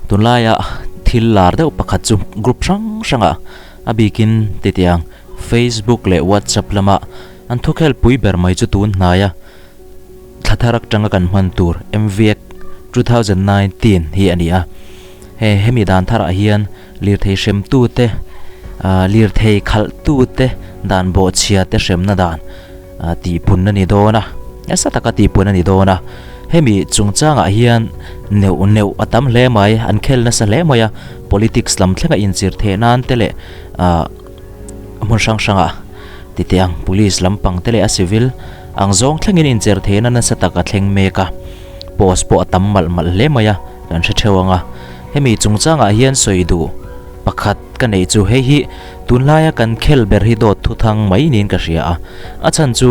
Tunlaia thil lar deuh pakhat chu group hrang hrangah a bikin titiang Facebook leh WhatsApp lama an thukhel pui ber mai chu tun hnaia thla thar atanga kan hman tur MVAC 2019 hi a ni a. He hemi dan tharah hian lirthei hremtute lirthei khalhtute dan bawhchhiate hremna dan tihpun a ni dawn a, nasa taka tihpun a ni dawn a. Hemi chungchangah hian neuh neuh a tam hle mai, an khel nasa hle mai a, politics lam thlenga inchir theih nan te leh ah hmun hrang hrangah titeh ang police lampang te leh a civil ang zawng thlengin inchir theihna nasa tak a thleng mek a, post pawh a tam malh malh hle mai a, kan hre theuh ang a. Hemi chungchangah hian sawi duh pakhat ka neih chu hei hi tunlaia kan khel ber hi dawt thuthang mai niin ka hria a, a chhan chu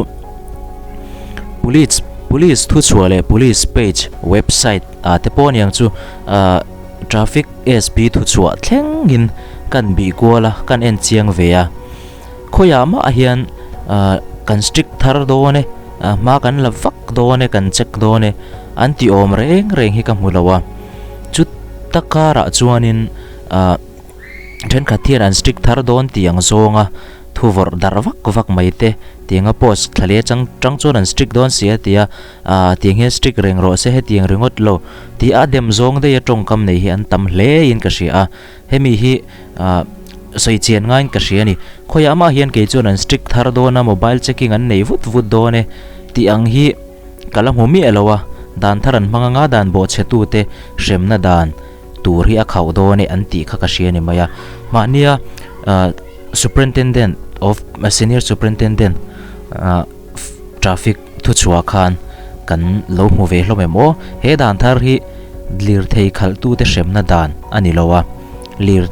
police police thuchhuah leh police page website ah te pawh aniang chu ah traffic SP thuchhuah thlengin kan bih kual a kan en chiang ve a, khawiah mah hian ah kan strict thar dawn e ah hma kan la vak dawn e kan check dawn e an ti awm reng reng hi ka hmu lo a, chu takarah chuanin ah. Thenkhat hian an strict thar dawn tih ang zawnga thu vawrh darh vak vak mai te tianga post thla leh chang chang chuan an strict dawn si a ti a, ah tiang hian strict reng rawh se hetiang ringawt lo tih a dem zawng daih a tawngkam nei hi an tam hle in ka hria a, hemi hi ah sawi chian ngaiin ka hria a ni. Khawiah mah hian kei chuan an strict thar dawn a mobile checking an nei vut vut dawn e tih ang hi ka la hmu miah lo a, dan thar an hmang anga dan bawhchhe tute hremna dan. tur hi a khauh dawn e an tih kha ka hria a ni mai a mahnia ah superintendent of senior superintendent ah traffic thuchhuah khan kan lo hmu ve hlawm em aw he dan thar hi lirthei khalh tute hremna dan a ni lo a lir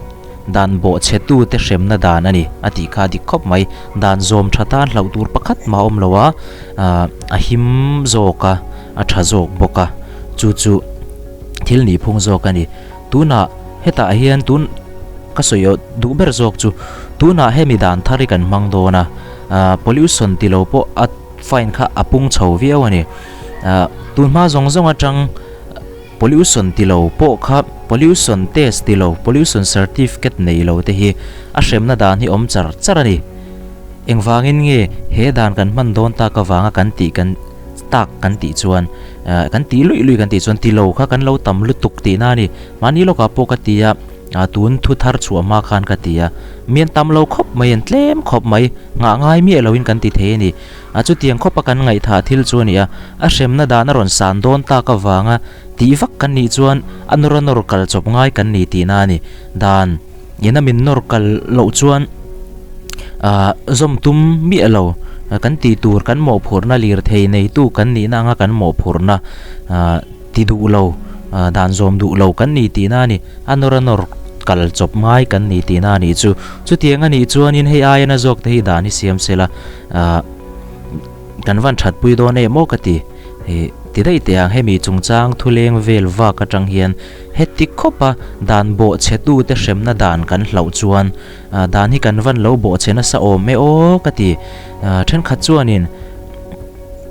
dan bawhchhe tute hremna dan a ni a tih kha a dik khawp mai dan zawm tha tan hlauh tur pakhat mah a awm lo a ah a him zawk a a tha zawk bawk a chu chu. Thil nih phung zawk a ni. Tunah hetah hian tun ka sawi aw duh ber zawk chu tunah hemi dan thar hi kan hmang dawn a, ah pollution ti lo pawh a fine kha a pung chho viau a ni. Ah tun hma zawng zawng atang pollution ti lo pawh kha pollution test ti lo pollution certificate nei lo te hi a hremna dan hi awm char char a ni. Engvangin nge he dan kan hman dawn tak avanga kan tih kan. tak kan tih chuan eh kan tih luih luih kan tih chuan tilo kha kan lo tam lutuk tihna a ni. Mahni lawkah pawh ka ti a, ah tun thu thar chhuah hma khan ka ti a, mian tam lo khawp mai an tlem khawp mai, nghah ngai miah loin kan ti thei a ni. Ah chutiang khawpa kan ngaihthah thil chu a ni a, a hremna dan a rawn san dawn tak avanga tih vak kan nih chuan a nawr a nawr kal chawp ngai kan ni tihna a ni. Dan ina min nawr kal loh chuan. ah zawm tum miah lo kan tih tur kan mawhphurhna lirthei neitu kan nihna anga kan mawhphurhna ah ti duh lo ah dan zawm duh lo kan ni tihna a ni a nawr a nawr kal chawp ngai kan ni tihna a nih chu chutiang a nih chuanin hei aia na zawk te hi dan hi siam sela ah kan van that pui dawn em aw ka ti ih ti daih teh ang hemi chungchang thuleng vel vak atang hian heti khawpa dan bawhchhe tute hremna dan kan hlauh chuan. Ah dan hi kan van lo bawh che nasa awm e aw ka ti. Ah thenkhat chuanin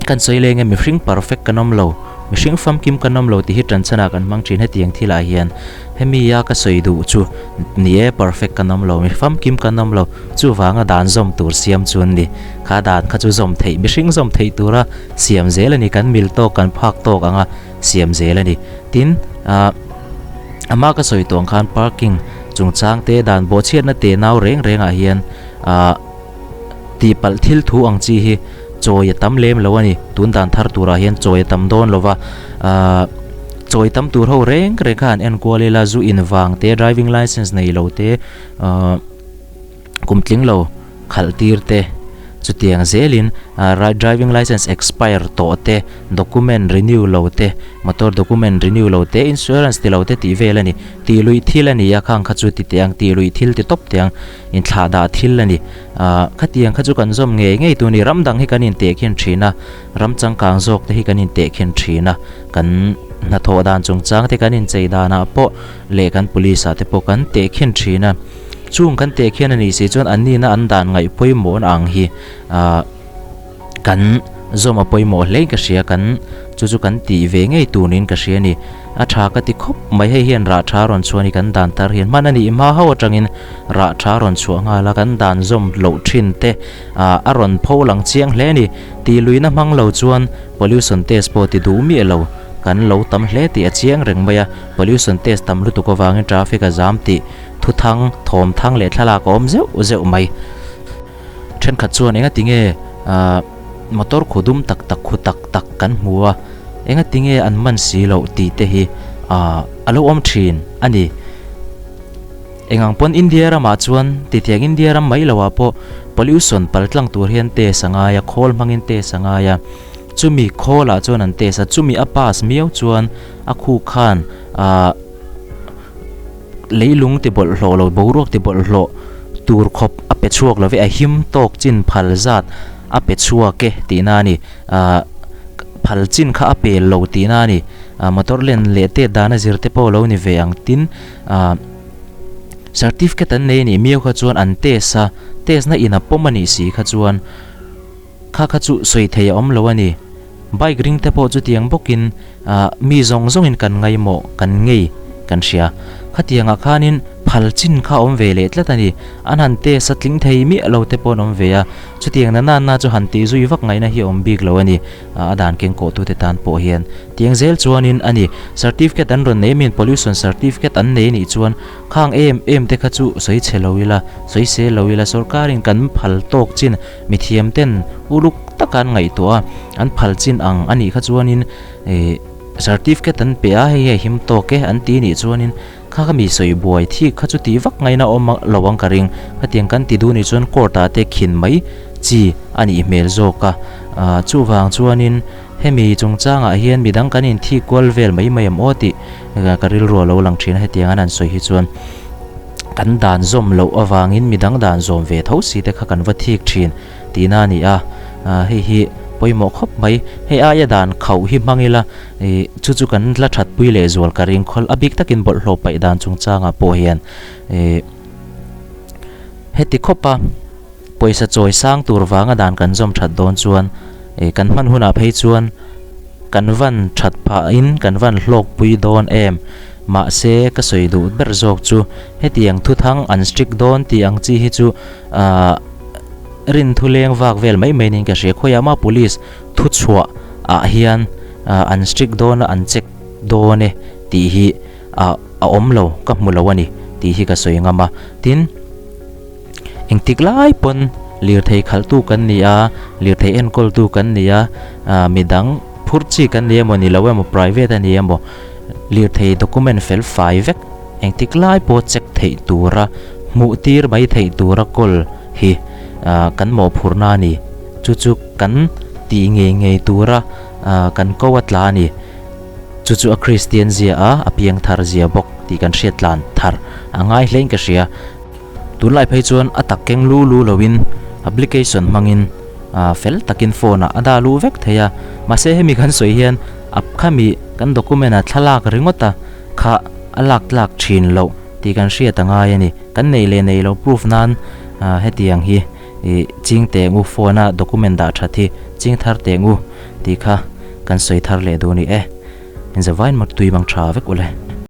kan sawi leng e mihring perfect kan awm lo, mihring famkim kan awm lo tih hi tanchhanah kan hmang thin hetiang thilah hian hemi a ka sawi duh chu ni e perfect kan awm lo, mi famkim kan awm lo chuvanga dan zawm tur siam chu an ni. Kha dan kha chu zawm theih mihring zawm theih tura siam zel a ni kan mil tawk kan phak tawk anga siam zel a ni. Tin ah. Ama ka sawi tawh ang khan parking chungchang te dan bawhchhiatna te nau reng rengah hian ah tihpalh thil thu ang chi hi chawi a tam lem lo a ni. Tun dan thar turah hian chawi a tam dawn lo va, ah chawi tam tur ho reng reng kha han enkual ila zu in vang te driving licence nei lo te ah kum tling lo khalh tir te chutiang zelin ah driving licence expire tawh te document renew lo te motor document renew lo te insurance ti lo te tih vel a ni tih luih thil a ni a khang kha chu ti teh ang tih luih thil ti tawp teh ang inthlah dah thil a ni ah khatiang kha chu kan zawm ngei ngei tur a ni ram dang hi kan inteh khin thin a ram changkang zawk te hi kan inteh khin thin a kan hnathawh dan chungchang te kan inchei danah pawh leh kan police ah te pawh kan teh khin thin a. Chung kan teh khian a nih si chuan an nihna an dan ngaih pawimawhna ang hi ah kan zawm a pawimawh hle in ka hria kan chu chu kan tih ve ngei tur niin ka hria a ni. A tha ka ti khawp mai, hei hian rah tha rawn chhuah a ni kan dan tar hian hman a nih hma ho atangin rah tha rawn chhuah nghal a, kan dan zawm loh thin te a rawn pho lang chiang hle a ni. Tih luihna hmang lo chuan pollution test pawh ti duh miah lo kan lo tam hle tih a chiang reng mai a, pollution test tam lutuk avangin traffic a zam tih thuthang, thawmthang leh thlalak a awm zeuh zeuh mai. Thenkhat chuan enga tinge motor khu dum tak tak khu tak tak kan hmu a, enga tinge an man si loh tih te hi a lo awm thin a ni. Engang pawn India ramah chuan titiang India ram mai loah pawh pollution pal tlang tur hian test a ngai a, khawl hmangin test a ngai a, chumi khawlah chuan an test a, chumi a pass miau chuan a khu khan Leilung ti bawlhhlawh lo, boruak ti bawlhhlawh tur khawp a pe chhuak lo ve, a him tawk chin phal zat a pe chhuak e tihna a ni. Ahh phal chin kha a pel lo tihna a ni. Ahh motor len leh tet dana zir te pawh lo ni ve ang tin ahh certificate an nei a nih miau kha chuan an test a, test na in a pawm a nih si kha chuan Kha kha chu sawi thei a awm lo a ni. Bike ring te pawh chutiang bawkin mi zawng zawngin kan ngaimawh, kan ngei kan hria. Khatiangah khanin phal chin kha awm ve leh tlat a ni. An han test a tling thei miah lo te pawh an awm ve a. Chutiang na nana chu han tih zui vak ngaihna hi a awm bik lo a ni. A dan keng kawhtute tan pawh hian tiang zel chuanin a ni. Certificate an rawn nei emiin pollution certificate an nei nih chuan khang em em te kha chu sawi chhe lo ila, sawi se lo ila sorkarin kan phal tawk chin Mithiam ten uluk taka an ngaihtuah a, an phal chin ang a nih kha chuanin ih certificate an pe a, hei hi a him tawk e an ti nih chuanin kha kha mi sawi buai thik kha chu tih vak ngaihna awm lo ang ka ring. Khatiang kan ti duh nih chuan court ah te khin mai chi a nih hmel zawk a, ah chuvang chuanin hemi chungchangah hian midang kan inthik kual vel mai mai em aw tih ka rilru a lo lang thin a, hetiang an han sawi hi chuan. Kan dan zawm loh avangin midang dan zawm ve tho si te kha kan va thik thin tihna a ni a, hei hi pawimawh khawp mai. Hei aia dan khauh hi hmang ila ih chu chu kan la thatpui leh zual ka ring khawl a bik takin bawlhhlawh paih dan chungchangah pawh hian ih heti khawpa pawisa chawi sang tur vanga dan kan zawm that dawn chuan ih kan hman hunah phei chuan kan van that phahin kan van hlawkpui dawn em. Mahse, ka sawi duh ber zawk chu hetiang thuthang an strict dawn tih ang chi hi chu aah rin thu leng vak vel mai mai niin ka hria. Khawiah mah police thuchhuah ah hian aah an strict dawn a an check dawn e tih hi ah a awm lo, ka hmu lo a ni tih hi ka sawi ngam a. Tin, engtik lai pawn lirthei khalhtu kan ni a, lirthei enkawltu kan ni a, aah midang phur chi kan ni emaw ni lo emaw private a ni emaw, Lirthei document fel fai vek engtik lai pawh check theih tura hmuh tir mai theih tura kawl hi kan mawhphurhna a ni. Chu chu kan tih ngei ngei tura kan ko a tla a ni. Chu chu a Kristian zia a, a piangthar zia bawk tih kan hriat tlan thar a ngai hlein ka hria. Tunlai phei chuan a tak keng lu lu loin application hmangin fel takin phone ah a dah luh vek thei a, mahse hemi kan sawi hian a khami kan document ah thlalak ringawt a kha a lak tlak thin loh tih kan hriat a ngai a ni. Kan nei leh nei lo proof nan hetiang hi ih ching teng u phone a document dah that hi ching thar teng u tih kha kan sawi thar leh duh a ni e. Inzavain mut tui bang tha vek ule.